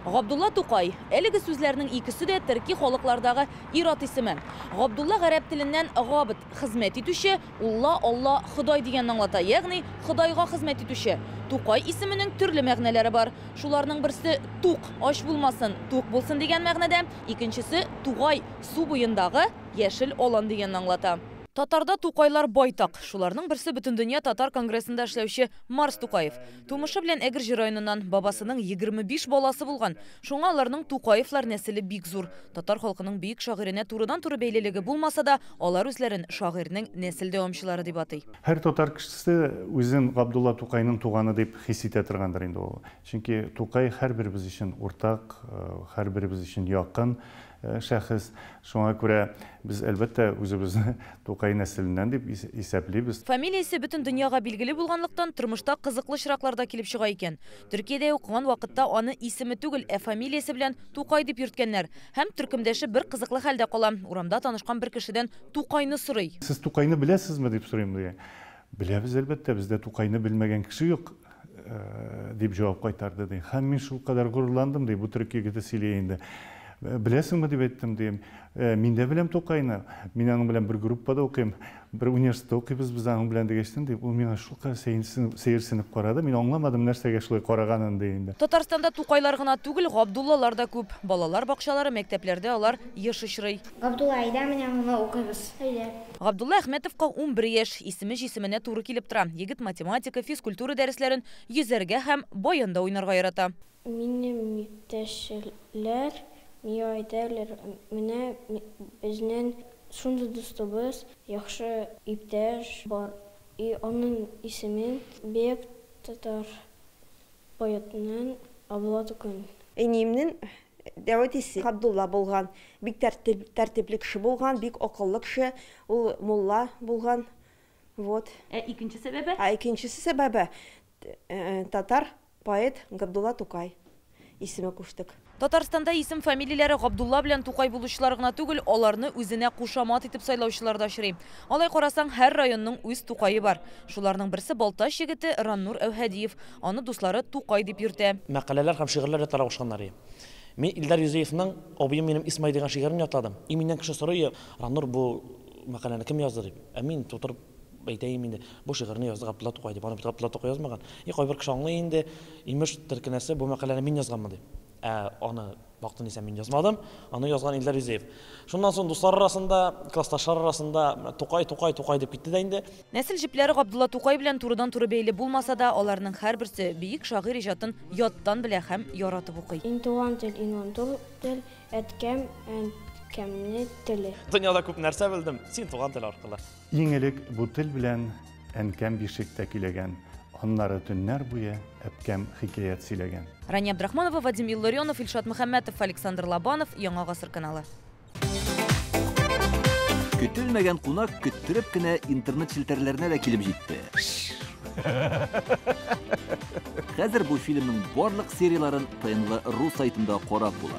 Габдулла Тукай. Әлеге сүзләрнең икесе дә төрки халыклардагы ир-ат исеме. Габдулла гарәп теленнән габд хезмәт итүче, улла, алла, Ходай дигәнне аңлата, ягъни Ходайга хезмәт итүче. Тукай исеменең төрле мәгънәләре бар. Шуларның берсе тук, ач булмасын, тук булсын дигән мәгънәдә, икенчесе тугай, су буендагы яшел алан дигәнне аңлата. Татарда Тукайлар байтак. Шуларның берсе Бөтендөнья татар конгрессында эшләүче Марс Тукаев. Тумышы белән Әгерҗе районыннан, бабасының 25 баласы булган. Шуңа аларның Тукаевлар нәселе бик зур. Татар халкының бөек шагыйренә турыдан-туры бәйлелеге булмаса да, алар үзләрен шагыйрьнең нәсел дәвамчылары дип атый. Һәр татар кешесе үзен Габдулла Тукайның туганы дип хис итә торгандыр инде ул. Чөнки Тукай һәрберебез өчен уртак, һәрберебез өчен якын шәхес. Шуңа күрә без, әлбәттә, үзебезне Тукай нәселеннән дип исәплибез. Фамилиясе бөтен дөньяга билгеле булганлыктан, тормышта кызыклы очраклар да килеп чыга икән. Төркиядә укыган вакытта аны исеме түгел, ә фамилиясе белән Тукай дип йөрткәннәр. Һәм төркемдәше бер кызыклы хәлдә кала. Урамда танышкан бер кешедән Тукайны сорый. Сез Тукайны беләсезме дип сорыйм, ди. Беләбез, әлбәттә, бездә Тукайны белмәгән кеше юк, дип җавап кайтарды, ди. Һәм мин шулкадәр горурландым, ди, бу төрек егете сөйли инде. Беләсеңме дип әйттем, дим. Мин дә беләм Тукайны. Мин аның белән бер группада укыйм, бер университетта укыйбыз без аның белән дигәчтен, ди. Ул миңа шулкадәр сәерсенеп карады. Мин аңламадым нәрсәгә шулай караганын, ди инде. Татарстанда Тукайлар гына түгел, Габдуллалар да күп. Балалар бакчалары, мәктәпләрдә алар еш очрый. Габдулла, әйдә менә моны укыйбыз. Әйдә. Габдулла Әхмәтовка 11 яшь. Исеме җисеменә туры килеп тора. Егет математика, физкультура дәресләрен йөзәргә һәм баянда уйнарга ярата. Минем иптәшләр миңа әйтәләр, менә безнең шундый дустыбыз, яхшы иптәш бар. И аның исемен бөек татар поэтының Абдулла Тукай. Әниемнең дәү әтисе Габдулла булган, бик тәртипле кеше булган, бик акыллы кеше, ул мулла булган. Вот. Ә икенче сәбәбе? Ә икенчесе сәбәбе татар поэт Габдулла Тукай исеме куштык. Татарстанда исем фамилияләре Габдулла белән Тукай булучылар гына түгел, аларны үзенә кушамат итеп сайлаучылар да очрый. Алай карасаң, һәр районның үз Тукае бар. Шуларның берсе Балтач егете Раннур Әүһәдиев. Аны дуслары Тукай дип йөртә. Мәкаләләр һәм шигырьләр ятларга кушканнар. Мин Илдар Юзеевның Абыем минем Исмай дигән шигырен ятладым. И миннән кеше сорый, Раннур, бу мәкаләне кем язды дип. Ә мин тутырып әйтәем инде, бу шигырьне язды Габдулла Тукай дип. Аны бит Габдулла Тукай язмаган. И кайбер кеше аңлый инде, имеш теркенәсе бу мәкаләне мин язганмын дип. Ә аны бактын исә мин язмадым, аны язган Илдар Юзеев. Шуннан соң дуслар арасында, классташлар арасында Тукай, Тукай, Тукай дип китте дә инде. Нәсел җепләре Габдулла Тукай белән турыдан-туры бәйле булмаса да, аларның һәрберсе бөек шагыйрь иҗатын яттан белә һәм яратып укый. Иң туган тел, иң матур тел, әткәм, әнкәмне теле. Дөньяда күп нәрсә белдем, син туган тел аркылы. Иң элек бу тел белән әнкәм бишектә көйләгән, аннары төннәр буе әпкәм хикәят сөйләгән. Рания Абдрахманова, Вадим Илларионов, Илшат Мөхәммәтов, Александр Лобанов, Яңа Гасыр каналы. Көтелмәгән кунак көттереп кенә интернет челтәрләренә дә килеп җитте. Хәзер бу фильмның барлык серияларын ТНВ ру сайтында карап була.